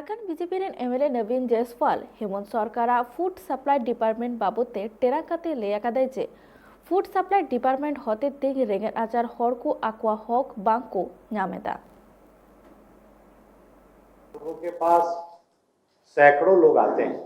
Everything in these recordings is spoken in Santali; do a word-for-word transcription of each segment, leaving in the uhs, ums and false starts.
ᱡᱷᱟᱲᱠᱷᱚᱸᱰ ᱵᱤᱡᱮᱯᱤ ᱨᱮᱱ ᱮᱢᱮᱞᱮ ᱱᱚᱵᱤᱱ ᱡᱚᱭᱥᱣᱟᱞ ᱦᱮᱢᱚᱱᱛ ᱥᱚᱨᱠᱟᱨᱟᱜ ᱯᱷᱩᱰ ᱥᱟᱯᱞᱟᱭ ᱰᱤᱯᱟᱨᱴᱢᱮᱱᱴ ᱵᱟᱵᱚᱫ ᱛᱮ ᱴᱮᱨᱟᱝ ᱠᱟᱛᱮ ᱞᱟᱹᱭ ᱟᱠᱟᱫᱟᱭ ᱡᱮ ᱯᱷᱩᱰ ᱥᱟᱯᱞᱟᱭ ᱰᱤᱯᱟᱨᱴᱢᱮᱱᱴ ᱦᱚᱛᱮ ᱛᱮ ᱨᱮᱸᱜᱮᱡ ᱱᱟᱪᱟᱨ ᱦᱚᱲ ᱠᱚ ᱟᱠᱚᱣᱟᱜ ᱦᱚᱠ ᱵᱟᱝ ᱠᱚ ᱧᱟᱢ ᱮᱫᱟ᱾ लोगों के पास सैकड़ों लोग आते हैं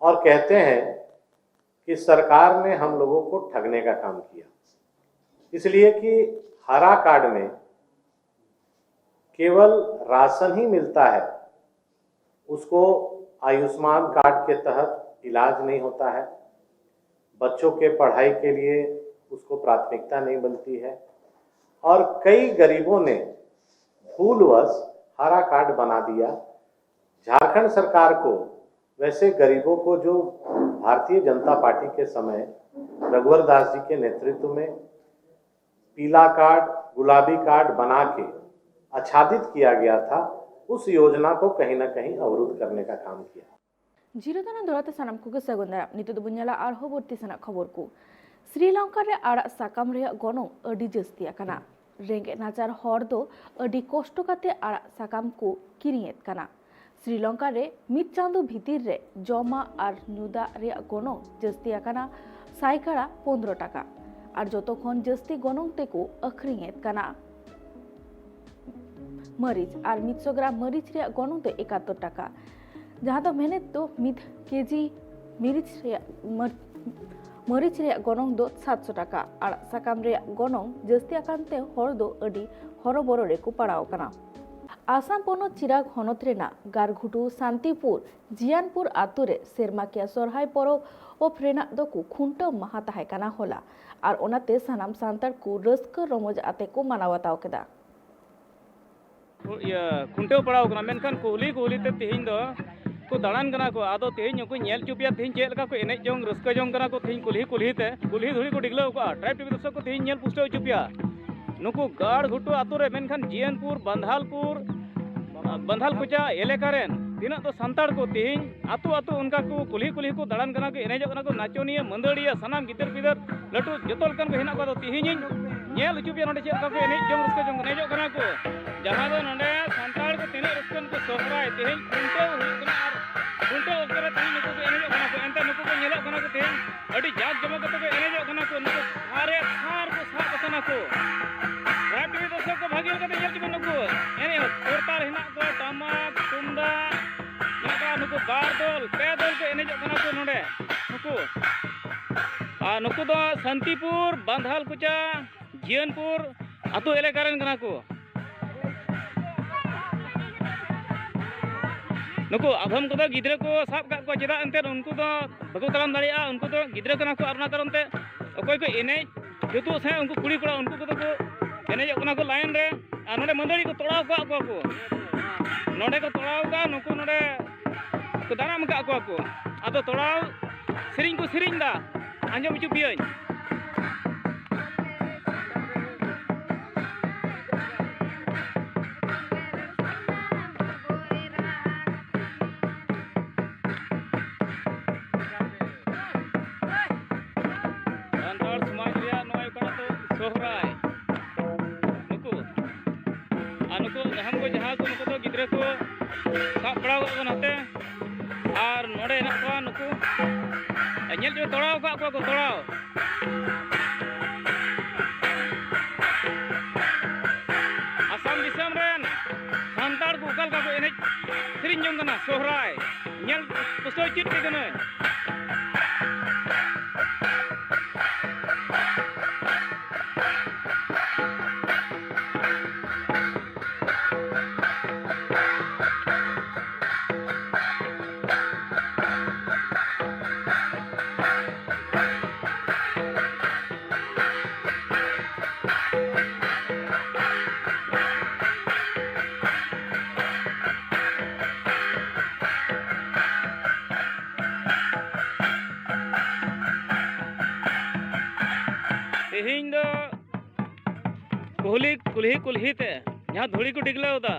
और कहते हैं कि सरकार ने हम लोगों को ठगने का काम किया, इसलिए कि हरा कार्ड में केवल राशन ही मिलता है, उसको आयुष्मान कार्ड के तहत इलाज नहीं होता है, बच्चों के पढ़ाई के लिए उसको प्राथमिकता नहीं बनती है और कई गरीबों ने भूलवश हरा कार्ड बना दिया। झारखंड सरकार को, वैसे गरीबों को जो भारतीय जनता पार्टी के समय रघुवर दास जी के नेतृत्व में पीला कार्ड, गुलाबी कार्ड बना के आच्छादित किया गया था, उस योजना को कहीं ना कहीं अवरुद्ध करने का काम किया। ᱡᱤᱨᱟᱹ ᱫᱟᱱᱟ ᱫᱚᱲᱟ ᱛᱮ ᱥᱟᱱᱟᱢ ᱠᱚᱜᱮ ᱥᱟᱹᱜᱩᱱ ᱫᱟᱨᱟᱢ᱾ ᱱᱤᱛᱚᱜ ᱫᱚᱵᱚᱱ ᱧᱮᱞᱟ ᱟᱨᱦᱚᱸ ᱵᱟᱹᱲᱛᱤ ᱥᱮᱱᱟᱜ ᱠᱷᱚᱵᱚᱨ ᱠᱚ᱾ ᱥᱨᱤᱞᱚᱝᱠᱟ ᱨᱮ ᱟᱲᱟᱜ ᱥᱟᱠᱟᱢ ᱨᱮᱭᱟᱜ ᱜᱚᱱᱚᱝ ᱟᱹᱰᱤ ᱡᱟᱹᱥᱛᱤ ᱟᱠᱟᱱᱟ᱾ ᱨᱮᱸᱜᱮᱡ ᱱᱟᱪᱟᱨ ᱦᱚᱲ ᱫᱚ ᱟᱹᱰᱤ ᱠᱚᱥᱴᱚ ᱠᱟᱛᱮ ᱟᱲᱟᱜ ᱥᱟᱠᱟᱢ ᱠᱚ ᱠᱤᱨᱤᱧᱮᱫ ᱠᱟᱱᱟ᱾ ᱥᱨᱤᱞᱚᱝᱠᱟ ᱨᱮ ᱢᱤᱫ ᱪᱟᱸᱫᱚ ᱵᱷᱤᱛᱤᱨ ᱨᱮ ᱡᱚᱢᱟᱜ ᱟᱨ ᱧᱩ ᱫᱟᱜ ᱨᱮᱭᱟᱜ ᱜᱚᱱᱚᱝ ᱡᱟᱹᱥᱛᱤ ᱟᱠᱟᱱᱟ ᱥᱟᱭᱠᱟᱲᱟ ᱯᱚᱱᱫᱽᱨᱚ ᱴᱟᱠᱟ ᱟᱨ ᱡᱚᱛᱚ ᱠᱷᱚᱱ ᱡᱟᱹᱥᱛᱤ ᱜᱚᱱᱚᱝ ᱛᱮᱠᱚ ᱟᱹᱠᱷᱨᱤᱧᱮᱫ ᱠᱟᱱᱟ᱾ ᱢᱟᱹᱨᱤᱪ ᱟᱨ ᱢᱤᱫᱥᱚ ᱜᱨᱟᱢ ᱢᱟᱹᱨᱤᱪ ᱨᱮᱭᱟᱜ ᱜᱚᱱᱚᱝ ᱫᱚ ᱮᱠᱟᱛᱛᱳᱨ ᱴᱟᱠᱟ, ᱡᱟᱦᱟᱸ ᱫᱚ ᱢᱮᱱᱮᱫ ᱫᱚ ᱢᱤᱫ ᱠᱮᱡᱤ ᱢᱤᱨᱤᱪ ᱨᱮᱭᱟᱜ ᱢᱟᱹᱨ-, ᱢᱟᱹᱨᱤᱪ ᱨᱮᱭᱟᱜ ᱜᱚᱱᱚᱝ ᱫᱚ ᱥᱟᱛᱥᱚ ᱴᱟᱠᱟ᱾ ᱟᱲᱟᱜ ᱥᱟᱠᱟᱢ ᱨᱮᱭᱟᱜ ᱜᱚᱱᱚᱝ ᱡᱟᱹᱥᱛᱤ ᱟᱠᱟᱱ ᱛᱮ ᱦᱚᱲ ᱫᱚ ᱟᱹᱰᱤ ᱦᱚᱨᱚᱵᱚᱨᱚ ᱨᱮᱠᱚ ᱯᱟᱲᱟᱣ ᱟᱠᱟᱱᱟ᱾ ᱟᱥᱟᱢ ᱯᱚᱱᱚᱛ ᱪᱤᱨᱟᱠ ᱦᱚᱱᱚᱛ ᱨᱮᱱᱟᱜ ᱜᱟᱨᱜᱷᱩᱴᱩ ᱥᱟᱱᱛᱤᱯᱩᱨ ᱡᱤᱭᱟᱱᱯᱩᱨ ᱟᱛᱳ ᱨᱮ ᱥᱮᱨᱢᱟᱠᱤᱭᱟᱹ ᱥᱚᱨᱦᱟᱭ ᱯᱚᱨᱚᱵᱽ ᱨᱮᱱᱟᱜ ᱫᱚᱠᱚ ᱠᱷᱩᱱᱴᱟᱹᱣ ᱢᱟᱦᱟ ᱛᱟᱦᱮᱸ ᱠᱟᱱᱟ ᱦᱚᱞᱟ, ᱟᱨ ᱚᱱᱟᱛᱮ ᱥᱟᱱᱟᱢ ᱥᱟᱱᱛᱟᱲ ᱠᱚ ᱨᱟᱹᱥᱠᱟᱹ ᱨᱚᱢᱚᱡᱽ ᱟᱛᱮ ᱠᱚ ᱢᱟᱱᱟᱣ ᱵᱟᱛᱟᱣ ᱠᱮᱫᱟ᱾ ᱤᱭᱟᱹ ᱠᱷᱩᱱᱴᱟᱹᱣ ᱯᱟᱲᱟᱣ ᱠᱟᱱᱟ, ᱢᱮᱱᱠᱷᱟᱱ ᱠᱩᱞᱦᱤ ᱠᱩᱞᱦᱤ ᱛᱮ ᱛᱮᱦᱮᱧ ᱫᱚ ᱠᱚ ᱫᱟᱬᱟᱱ ᱠᱟᱱᱟ ᱠᱚ᱾ ᱟᱫᱚ ᱛᱮᱦᱮᱧ ᱩᱱᱠᱩᱧ ᱧᱮᱞ ᱦᱚᱪᱚ ᱯᱮᱭᱟ, ᱛᱮᱦᱮᱧ ᱪᱮᱫ ᱞᱮᱠᱟ ᱠᱚ ᱮᱱᱮᱡ ᱡᱚᱝ ᱨᱟᱹᱥᱠᱟᱹ ᱡᱚᱝ ᱠᱟᱱᱟ ᱠᱚ ᱛᱮᱦᱮᱧ ᱠᱩᱞᱦᱤ ᱠᱩᱞᱦᱤ ᱛᱮ, ᱠᱩᱞᱦᱤ ᱫᱷᱩᱲᱤ ᱠᱚ ᱰᱤᱜᱽᱞᱟᱹᱣ ᱠᱟᱜᱼᱟ᱾ ᱴᱨᱟᱭᱤᱵᱽ ᱴᱤᱵᱷᱤ ᱫᱚᱨᱥᱚᱠ ᱠᱚ ᱛᱮᱦᱮᱧ ᱧᱮᱞ ᱯᱩᱥᱴᱟᱹᱣ ᱦᱚᱪᱚ ᱯᱮᱭᱟ᱾ ᱱᱩᱠᱩ ᱜᱟᱲ ᱜᱷᱩᱴᱩ ᱟᱛᱳ ᱨᱮ, ᱢᱮᱱᱠᱷᱟᱱ ᱡᱤᱭᱟᱱᱯᱩᱨ, ᱵᱟᱱᱫᱷᱟᱞᱯᱩᱨ, ᱵᱟᱱᱫᱷᱟᱞ ᱠᱚᱪᱟ ᱮᱞᱟᱠᱟ ᱨᱮᱱ ᱛᱤᱱᱟᱹᱜ ᱫᱚ ᱥᱟᱱᱛᱟᱲ ᱠᱚ ᱛᱮᱦᱮᱧ ᱟᱛᱳ ᱟᱛᱳ ᱚᱱᱠᱟ ᱠᱚ ᱠᱩᱞᱦᱤ ᱠᱩᱞᱦᱤ ᱠᱚ ᱫᱟᱬᱟᱱ ᱠᱟᱱᱟ ᱠᱚ, ᱮᱱᱮᱡᱚᱜ ᱠᱟᱱᱟ ᱠᱚ, ᱱᱟᱪᱚᱱᱤᱭᱟᱹ, ᱢᱟᱹᱫᱟᱹᱲᱤᱭᱟᱹ, ᱥᱟᱱᱟᱢ ᱜᱤᱫᱟᱹᱨ ᱯᱤᱫᱟᱹᱨ ᱞᱟᱹᱴᱩ ᱡᱚᱛᱚ ᱞᱮᱠᱟᱱ ᱠᱚ ᱦᱮᱱᱟᱜ ᱠᱚᱣᱟ᱾ ᱟᱫᱚ ᱛᱮᱦᱮᱧᱤᱧ ᱧᱮᱞ ᱦᱚᱪᱚ ᱯᱮᱭᱟ ᱱᱚᱰᱮ ᱪᱮᱫ ᱞᱮᱠᱟ ᱠᱚ ᱮᱱᱮᱡ ᱡᱚᱝ ᱨᱟᱹᱥᱠᱟᱹ ᱡᱚᱝ ᱮᱱᱮᱡᱚᱜ ᱠᱟᱱᱟ ᱠᱚ, ᱡᱟᱦᱟᱸ ᱫᱚ ᱱᱚᱰᱮ ᱥᱟᱱᱛᱟᱲ ᱠᱚ ᱮᱱᱮᱡ ᱨᱟᱹᱥᱠᱟᱹ ᱱᱩᱠᱩ ᱥᱚᱦᱨᱟᱭ, ᱛᱮᱦᱮᱧ ᱠᱷᱩᱱᱴᱟᱹᱣ ᱦᱩᱭᱩᱜ ᱠᱟᱱᱟ ᱟᱨ ᱠᱷᱩᱱᱴᱟᱹᱣ ᱚᱠᱛᱚ ᱨᱮ ᱛᱮᱦᱮᱧ ᱱᱩᱠᱩ ᱠᱚ ᱮᱱᱮᱡᱚᱜ ᱠᱟᱱᱟ ᱠᱚ᱾ ᱮᱱᱛᱮ ᱱᱩᱠᱩ ᱠᱚ ᱧᱮᱞᱚᱜ ᱠᱟᱱᱟ ᱠᱚ ᱛᱮᱦᱮᱧ ᱟᱹᱰᱤ ᱡᱟᱠ ᱡᱚᱢᱚᱠ ᱠᱟᱛᱮ ᱠᱚ ᱮᱱᱮᱡᱚᱜ ᱠᱟᱱᱟ ᱠᱚ᱾ ᱱᱩᱠᱩ ᱛᱷᱟᱨᱮ ᱛᱷᱟᱨ ᱠᱚ ᱥᱟᱵ ᱟᱠᱟᱱᱟ ᱠᱚ᱾ ᱨᱟᱭᱯᱩᱨᱤ ᱫᱚᱨᱥᱚᱠ ᱠᱚ ᱵᱷᱟᱹᱜᱤ ᱞᱮᱠᱟᱛᱮ ᱧᱮᱞ ᱪᱚᱵᱚᱱ ᱱᱩᱠᱩ ᱮᱱᱮᱡ ᱠᱚᱨᱛᱟᱞ ᱦᱮᱱᱟᱜ ᱠᱚᱣᱟ, ᱴᱟᱢᱟᱠ, ᱛᱩᱢᱫᱟᱜ ᱢᱮᱱᱟᱜ ᱠᱚᱣᱟ᱾ ᱱᱩᱠᱩ ᱵᱟᱨ ᱫᱚᱞ, ᱯᱮ ᱫᱚᱞ ᱠᱚ ᱮᱱᱮᱡᱚᱜ ᱠᱟᱱᱟ ᱠᱚ ᱱᱚᱰᱮ ᱱᱩᱠᱩ᱾ ᱟᱨ ᱱᱩᱠᱩ ᱫᱚ ᱥᱟᱱᱛᱤᱯᱩᱨ, ᱵᱟᱸᱫᱷᱟᱞ ᱠᱚᱪᱟ, ᱡᱤᱭᱚᱱᱯᱩᱨ ᱟᱹᱛᱩ ᱮᱞᱟᱠᱟ ᱨᱮᱱ ᱠᱟᱱᱟ ᱠᱚ᱾ ᱱᱩᱠᱩ ᱟᱫᱷᱚᱢ ᱠᱚᱫᱚ ᱜᱤᱫᱽᱨᱟᱹ ᱠᱚ ᱥᱟᱵ ᱠᱟᱜ ᱠᱚᱣᱟ, ᱪᱮᱫᱟᱜ ᱮᱱᱛᱮᱫ ᱩᱱᱠᱩ ᱫᱚ ᱵᱟᱠᱚ ᱛᱟᱲᱟᱢ ᱫᱟᱲᱮᱭᱟᱜᱼᱟ, ᱩᱱᱠᱩ ᱫᱚ ᱜᱤᱫᱽᱨᱟᱹ ᱠᱟᱱᱟ ᱠᱚ᱾ ᱟᱨ ᱚᱱᱟ ᱠᱟᱨᱚᱱ ᱛᱮ ᱚᱠᱚᱭ ᱠᱚ ᱮᱱᱮᱡ ᱡᱩᱛᱩᱜ ᱥᱮ ᱩᱱᱠᱩ ᱠᱩᱲᱤ ᱠᱚᱲᱟ, ᱩᱱᱠᱩ ᱠᱚᱫᱚ ᱠᱚ ᱮᱱᱮᱡᱚᱜ ᱠᱟᱱᱟ ᱠᱚ ᱞᱟᱭᱤᱱ ᱨᱮ᱾ ᱟᱨ ᱱᱚᱰᱮ ᱢᱟᱹᱫᱟᱹᱲᱤ ᱠᱚ ᱛᱚᱲᱟᱣ ᱠᱟᱜ ᱠᱚᱣᱟ ᱠᱚ, ᱱᱚᱰᱮ ᱠᱚ ᱛᱚᱲᱟᱣ ᱠᱟᱜᱼᱟ, ᱱᱩᱠᱩ ᱱᱚᱰᱮ ᱠᱚ ᱫᱟᱨᱟᱢ ᱟᱠᱟᱫ ᱠᱚᱣᱟ ᱠᱚ᱾ ᱟᱫᱚ ᱛᱚᱲᱟᱣ ᱥᱮᱨᱮᱧ ᱠᱚ ᱥᱮᱨᱮᱧ ᱫᱟ, ᱟᱸᱡᱚᱢ ᱦᱚᱪᱚ ᱯᱮᱭᱟᱹᱧ᱾ ᱥᱟᱱᱛᱟᱲ ᱥᱚᱢᱟᱡᱽ ᱨᱮᱭᱟᱜ ᱱᱚᱜᱼᱚᱭ ᱚᱠᱟᱴᱟᱜ ᱫᱚ ᱥᱚᱦᱨᱟᱭ, ᱱᱩᱠᱩ ᱟᱨ ᱱᱩᱠᱩ ᱡᱟᱦᱟᱸ ᱠᱚ, ᱡᱟᱦᱟᱸ ᱠᱚ, ᱱᱩᱠᱩ ᱫᱚ ᱜᱤᱫᱽᱨᱟᱹ ᱠᱚ ᱥᱟᱵ ᱵᱟᱲᱟ ᱠᱟᱜ ᱠᱚ ᱱᱚᱛᱮ᱾ ᱟᱨ ᱱᱚᱰᱮ ᱦᱮᱱᱟᱜ ᱠᱚᱣᱟ ᱱᱩᱠᱩ, ᱧᱮᱞ ᱪᱚ, ᱛᱚᱲᱟᱣ ᱠᱟᱜ ᱠᱚᱣᱟ ᱠᱚ, ᱛᱚᱲᱟᱣ᱾ ᱟᱥᱟᱢ ᱫᱤᱥᱚᱢ ᱨᱮᱱ ᱥᱟᱱᱛᱟᱲ ᱠᱚ ᱚᱠᱟ ᱞᱮᱠᱟ ᱠᱚ ᱮᱱᱮᱡ ᱥᱮᱨᱮᱧ ᱡᱚᱝ ᱠᱟᱱᱟ ᱥᱚᱦᱨᱟᱭ, ᱧᱮᱞ ᱯᱩᱥᱴᱟᱹᱣ ᱪᱮᱫ ᱠᱮ ᱠᱟᱹᱱᱟᱹᱧ᱾ ᱛᱮᱦᱮᱧ ᱫᱚ ᱠᱩᱞᱦᱤ, ᱠᱩᱞᱦᱤ ᱠᱩᱞᱦᱤ ᱛᱮ ᱡᱟᱦᱟᱸ ᱫᱷᱩᱲᱤ ᱠᱚ ᱰᱤᱜᱽᱞᱟᱹᱣ ᱮᱫᱟ,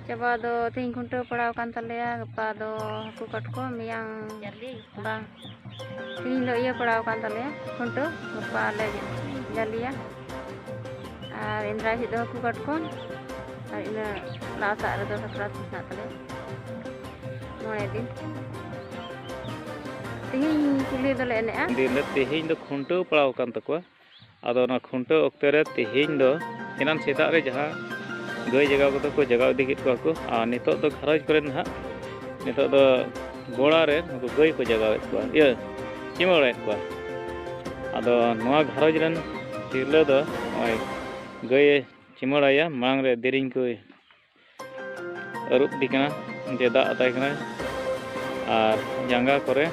ᱪᱟᱵᱟ ᱫᱚ ᱛᱮᱦᱮᱧ ᱠᱷᱩᱱᱴᱟᱹᱣ ᱯᱟᱲᱟᱣ ᱟᱠᱟᱱ ᱛᱟᱞᱮᱭᱟ, ᱜᱟᱯᱟ ᱫᱚ ᱦᱟᱹᱠᱩ ᱠᱟᱴᱠᱚᱢ, ᱢᱮᱭᱟᱝ ᱵᱟᱝ, ᱛᱮᱦᱮᱧ ᱫᱚ ᱤᱭᱟᱹ ᱯᱟᱲᱟᱣ ᱟᱠᱟᱱ ᱛᱟᱞᱮᱭᱟ ᱠᱷᱩᱱᱴᱟᱹᱣ, ᱜᱟᱯᱟ ᱞᱮ ᱡᱟᱞᱮᱭᱟ᱾ ᱟᱨ ᱮᱱᱫᱨᱟᱭ ᱦᱤᱞᱳᱜ ᱫᱚ ᱦᱟᱹᱠᱩ ᱠᱟᱴᱠᱚᱢ, ᱟᱨ ᱤᱱᱟᱹ ᱞᱟᱦᱟ ᱥᱟᱜ ᱨᱮᱫᱚ ᱥᱟᱠᱨᱟᱛ ᱦᱮᱱᱟᱜ ᱛᱟᱞᱮᱭᱟ ᱢᱚᱬᱮ ᱫᱤᱱ᱾ ᱛᱮᱦᱮᱧ ᱠᱩᱞᱦᱤ ᱫᱚᱞᱮ ᱮᱱᱮᱡᱼᱟ᱾ ᱫᱤᱱ ᱨᱮ ᱛᱮᱦᱮᱧ ᱫᱚ ᱠᱷᱩᱱᱴᱟᱹᱣ ᱯᱟᱲᱟᱣ ᱟᱠᱟᱱ ᱛᱟᱠᱚᱣᱟ᱾ ᱟᱫᱚ ᱚᱱᱟ ᱠᱷᱩᱱᱴᱟᱹᱣ ᱚᱠᱛᱮ ᱨᱮ ᱛᱮᱦᱮᱧ ᱫᱚ ᱮᱱᱟᱱ ᱥᱮᱛᱟᱜ ᱨᱮ ᱡᱟᱦᱟᱸ ᱜᱟᱹᱭ ᱡᱟᱜᱟᱣ ᱠᱚᱫᱚ ᱠᱚ ᱡᱟᱜᱟᱣ ᱤᱫᱤ ᱠᱮᱫ ᱠᱚᱣᱟ ᱠᱚ, ᱟᱨ ᱱᱤᱛᱚᱜ ᱫᱚ ᱜᱷᱟᱨᱚᱸᱡᱽ ᱠᱚᱨᱮ ᱱᱟᱦᱟᱜ ᱱᱤᱛᱚᱜ ᱫᱚ ᱜᱚᱲᱟ ᱨᱮ ᱱᱩᱠᱩ ᱜᱟᱹᱭ ᱠᱚ ᱡᱟᱜᱟᱣᱮᱫ ᱠᱚᱣᱟ, ᱤᱭᱟᱹ, ᱪᱤᱢᱟᱹᱲᱟᱭᱮᱫ ᱠᱚᱣᱟ᱾ ᱟᱫᱚ ᱱᱚᱣᱟ ᱜᱷᱟᱨᱚᱸᱡᱽ ᱨᱮᱱ ᱛᱤᱨᱞᱟᱹ ᱫᱚ ᱱᱚᱜᱼᱚᱭ ᱜᱟᱹᱭᱮ ᱪᱤᱢᱟᱹᱲᱟᱭᱟ, ᱢᱟᱲᱟᱝ ᱨᱮ ᱫᱮᱨᱮᱧ ᱠᱚᱭ ᱟᱹᱨᱩᱵ ᱤᱫᱤ ᱠᱟᱱᱟ, ᱡᱮ ᱫᱟᱜ ᱟᱛᱟᱭ ᱠᱟᱱᱟᱭ, ᱟᱨ ᱡᱟᱸᱜᱟ ᱠᱚᱨᱮ,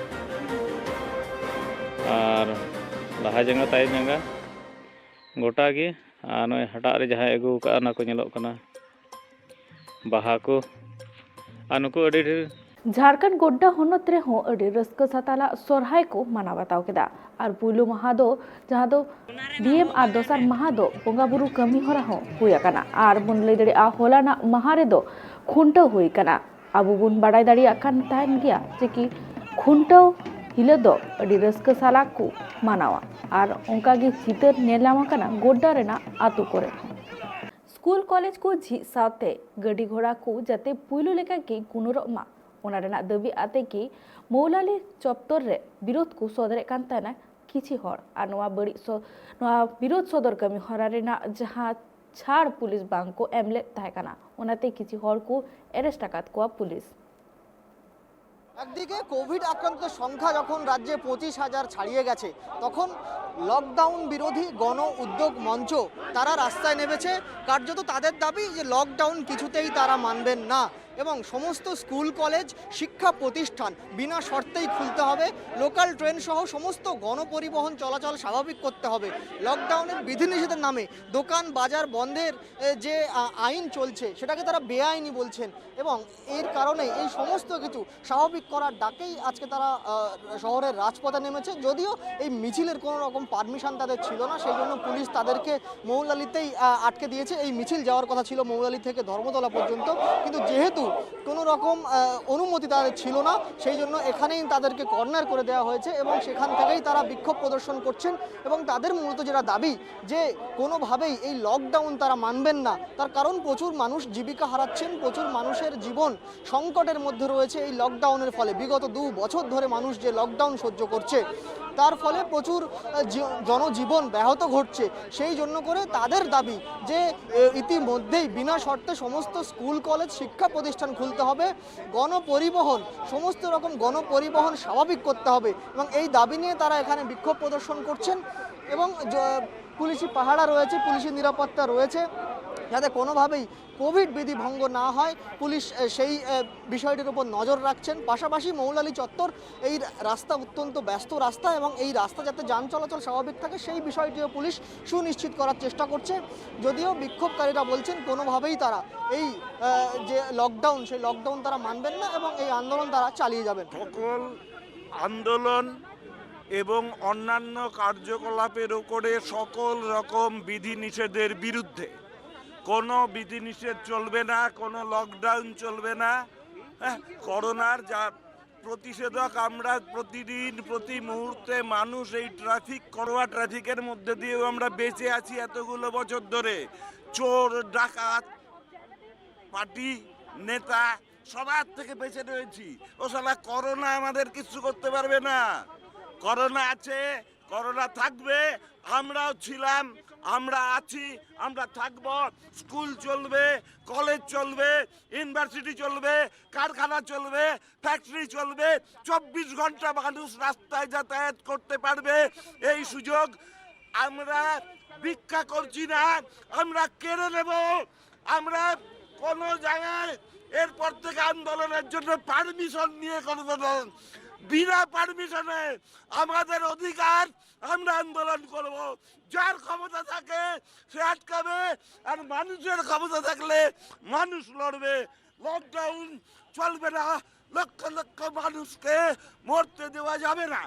ᱟᱨ ᱞᱟᱦᱟ ᱡᱟᱸᱜᱟ, ᱛᱟᱭᱚᱢ ᱡᱟᱸᱜᱟ, ᱜᱚᱴᱟ ᱜᱮ᱾ ᱟᱨ ᱱᱚᱜᱼᱚᱭ ᱦᱟᱴᱟᱜ ᱨᱮ ᱡᱟᱦᱟᱸᱭ ᱟᱹᱜᱩ ᱟᱠᱟᱫᱼᱟ, ᱚᱱᱟ ᱠᱚ ᱧᱮᱞᱚᱜ ᱠᱟᱱᱟ, ᱵᱟᱦᱟ ᱠᱚ᱾ ᱟᱨ ᱱᱩᱠᱩ ᱟᱹᱰᱤ ᱰᱷᱮᱨ ᱡᱷᱟᱲᱠᱷᱚᱸᱰ ᱜᱳᱰᱰᱟ ᱦᱚᱱᱚᱛ ᱨᱮᱦᱚᱸ ᱟᱹᱰᱤ ᱨᱟᱹᱥᱠᱟᱹ ᱥᱟᱛᱟᱞᱟᱜ ᱥᱚᱨᱦᱟᱭ ᱠᱚ ᱢᱟᱱᱟᱣ ᱵᱟᱛᱟᱣ ᱠᱮᱫᱟ᱾ ᱟᱨ ᱯᱩᱭᱞᱩ ᱢᱟᱦᱟ ᱫᱚ, ᱡᱟᱦᱟᱸ ᱫᱚ ᱰᱤ ᱮᱢ, ᱟᱨ ᱫᱚᱥᱟᱨ ᱢᱟᱦᱟ ᱫᱚ ᱵᱚᱸᱜᱟ ᱵᱩᱨᱩ ᱠᱟᱹᱢᱤ ᱦᱚᱨᱟ ᱦᱚᱸ ᱦᱩᱭ ᱟᱠᱟᱱᱟ᱾ ᱟᱨ ᱵᱚᱱ ᱞᱟᱹᱭ ᱫᱟᱲᱮᱭᱟᱜᱼᱟ, ᱦᱚᱞᱟᱱᱟᱜ ᱢᱟᱦᱟ ᱨᱮᱫᱚ ᱠᱷᱩᱱᱴᱟᱹᱣ ᱦᱩᱭ ᱟᱠᱟᱱᱟ᱾ ᱟᱵᱚ ᱵᱚᱱ ᱵᱟᱲᱟᱭ ᱫᱟᱲᱮᱭᱟᱜ ᱠᱟᱱ ᱛᱟᱦᱮᱱ ᱜᱮᱭᱟ ᱡᱮ ᱠᱤ ᱠᱷᱩᱱᱴᱟᱹᱣ ᱦᱤᱞᱳᱜ ᱫᱚ ᱟᱹᱰᱤ ᱨᱟᱹᱥᱠᱟᱹ ᱥᱟᱞᱟᱜ ᱠᱚ ᱢᱟᱱᱟᱣᱟ᱾ ᱟᱨ ᱚᱱᱠᱟ ᱜᱮ ᱪᱤᱛᱟᱹᱨ ᱧᱮᱞ ᱧᱟᱢ ᱟᱠᱟᱱᱟ ᱜᱳᱰᱰᱟ ᱨᱮᱱᱟᱜ ᱟᱛᱳ ᱠᱚᱨᱮ ᱦᱚᱸ᱾ ᱥᱠᱩᱞ ᱠᱚᱞᱮᱡᱽ ᱠᱚ ᱡᱷᱤᱡ ᱥᱟᱶᱛᱮ ᱜᱟᱹᱰᱤ ᱜᱷᱚᱲᱟ ᱠᱚ ᱡᱟᱛᱮ ᱯᱩᱭᱞᱩ ᱞᱮᱠᱟ ᱜᱮ ᱜᱩᱱᱟᱹᱨᱚᱜ ᱢᱟ, ᱚᱱᱟ ᱨᱮᱱᱟᱜ ᱫᱟᱹᱵᱤ ᱟᱛᱮ ᱜᱮ ᱢᱚᱣᱞᱟᱞᱤ ᱪᱚᱛᱛᱚᱨ ᱨᱮ ᱵᱤᱨᱳᱫᱷ ᱠᱚ ᱥᱚᱫᱚᱨᱮᱫ ᱠᱟᱱ ᱛᱟᱦᱮᱱᱟ ᱠᱤᱪᱷᱤ ᱦᱚᱲ᱾ ᱟᱨ ᱱᱚᱣᱟ ᱵᱟᱹᱲᱤᱡ ᱥᱚ-, ᱱᱚᱣᱟ ᱵᱤᱨᱳᱫᱷ ᱥᱚᱫᱚᱨ ᱠᱟᱹᱢᱤ ᱦᱚᱨᱟ ᱨᱮᱱᱟᱜ ᱡᱟᱦᱟᱸ ᱪᱷᱟᱲ ᱯᱩᱞᱤᱥ ᱵᱟᱝ ᱠᱚ ᱮᱢ ᱞᱮᱫ ᱛᱟᱦᱮᱸ ᱠᱟᱱᱟ, ᱚᱱᱟᱛᱮ ᱠᱤᱪᱷᱤ ᱦᱚᱲ ᱠᱚ ᱮᱨᱮᱥᱴ ᱟᱠᱟᱫ ᱠᱚᱣᱟ ᱯᱩᱞᱤᱥ᱾ একদিকে কোভিড আক্রান্তের সংখ্যা যখন রাজ্যে পঁচিশ হাজার ছাড়িয়ে গেছে, তখন লকডাউন বিরোধী গণ উদ্যোগ মঞ্চ তারা রাস্তায় নেমেছে। কার্যত তাদের দাবি যে লকডাউন কিছুতেই তারা মানবেন না। এবং সমস্ত স্কুল কলেজ শিক্ষা প্রতিষ্ঠান বিনা শর্তেই খুলতে হবে। লোকাল ট্রেন সহ সমস্ত গণপরিবহন চলাচল স্বাভাবিক করতে হবে। লকডাউনের বিধিনিষেধের নামে দোকান বাজার বন্ধের এ, যে আ, আইন চলছে, সেটাকে তারা বেআইনি বলছেন এবং এর কারণে এই সমস্ত কিছু স্বাভাবিক করার ডাকেই আজকে তারা আ, শহরের রাজপথে নেমেছে। যদিও এই মিছিলের কোনো রকম পারমিশন তাদের ছিল না, সেই জন্য পুলিশ তাদেরকে মৌলালিতেই আ, আটকে দিয়েছে। এই মিছিল যাওয়ার কথা ছিল মৌলালি থেকে ধর্মতলা পর্যন্ত, কিন্তু যেহেতু কোনো রকম আ, অনুমতি তাদের ছিল না, সেই জন্য এখানেই তাদেরকে কর্নার করে দেওয়া হয়েছে এবং সেখান থেকেই তারা বিক্ষোভ প্রদর্শন করছেন। এবং তাদের মূলত যেটা দাবি, যে কোনোভাবেই এই লকডাউন তারা মানবেন না। তার কারণ প্রচুর মানুষ জীবিকা হারাচ্ছেন, প্রচুর মানুষের জীবন সংকটের মধ্যে রয়েছে এই লকডাউনের ফলে। বিগত দু বছর ধরে মানুষ যে লকডাউন সহ্য করছে, তার ফলে প্রচুর আহ, জি- জনজীবন ব্যাহত ঘটছে। সেই জন্য করে তাদের দাবি যে এ, ইতিমধ্যেই বিনা শর্তে সমস্ত স্কুল কলেজ শিক্ষা প্রতিষ্ঠান খুলতে হবে, গণপরিবহন, সমস্ত রকম গণপরিবহন স্বাভাবিক করতে হবে এবং এই দাবি নিয়ে তারা এখানে বিক্ষোভ প্রদর্শন করছেন। এবং জ- পুলিশি পাহারা রয়েছে, পুলিশি নিরাপত্তা রয়েছে, যাতে কোনোভাবেই কোভিড বিধি ভঙ্গ না হয়। পুলিশ আহ, সেই আহ, বিষয়টির উপর নজর রাখছেন। পাশাপাশি মৌলালী চত্বর এই রাস্তা অত্যন্ত ব্যস্ত রাস্তা এবং এই রাস্তা যাতে যান চলাচল স্বাভাবিক থাকে, সেই বিষয়টিও পুলিশ সুনিশ্চিত করার চেষ্টা করছে। যদিও বিক্ষোভকারীরা বলছেন কোনোভাবেই তারা এই আহ, যে লকডাউন, সেই লকডাউন তারা মানবেন না এবং এই আন্দোলন তারা চালিয়ে যাবেন। সকল আন্দোলন এবং অন্যান্য কার্যকলাপের উপরে সকল রকম বিধিনিষেধের বিরুদ্ধে। কোনো বিধিনিষেধ চলবে না, কোনো লকডাউন চলবে না। হ্যাঁ, করোনার যা প্রতিষেধক আমরা প্রতিদিন প্রতি মুহূর্তে মানুষ এই ট্রাফিক, করোনা ট্রাফিকের মধ্যে দিয়েও আমরা বেঁচে আছি এতগুলো বছর ধরে। চোর, ডাকাত, পার্টি, নেতা, সবার থেকে বেঁচে রয়েছি। ও শালা করোনা আমাদের কিচ্ছু করতে পারবে না। করোনা আছে, করোনা থাকবে। আমরাও ছিলাম, আমরা আছি, আমরা থাকব। স্কুল চলবে, কলেজ চলবে, ইউনিভার্সিটি চলবে, কারখানা চলবে, ফ্যাক্টরি চলবে। চব্বিশ ঘন্টা মানুষ রাস্তায় যাতায়াত করতে পারবে। এই সুযোগ আমরা ভিক্ষা করছি না, আমরা কেড়ে নেব। আমরা কোনো জায়গায় এরপর থেকে আন্দোলনের জন্য পারমিশন নিয়ে কোনো দিন, বিনা পারমিশনে আমাদের অধিকার, আমরা আন্দোলন করব। যার ক্ষমতা থাকে সে আটকাবে, আর মানুষের ক্ষমতা থাকলে মানুষ লড়বে। লকডাউন চলবে না, লক্ষ লক্ষ মানুষকে মরতে দেওয়া যাবে না।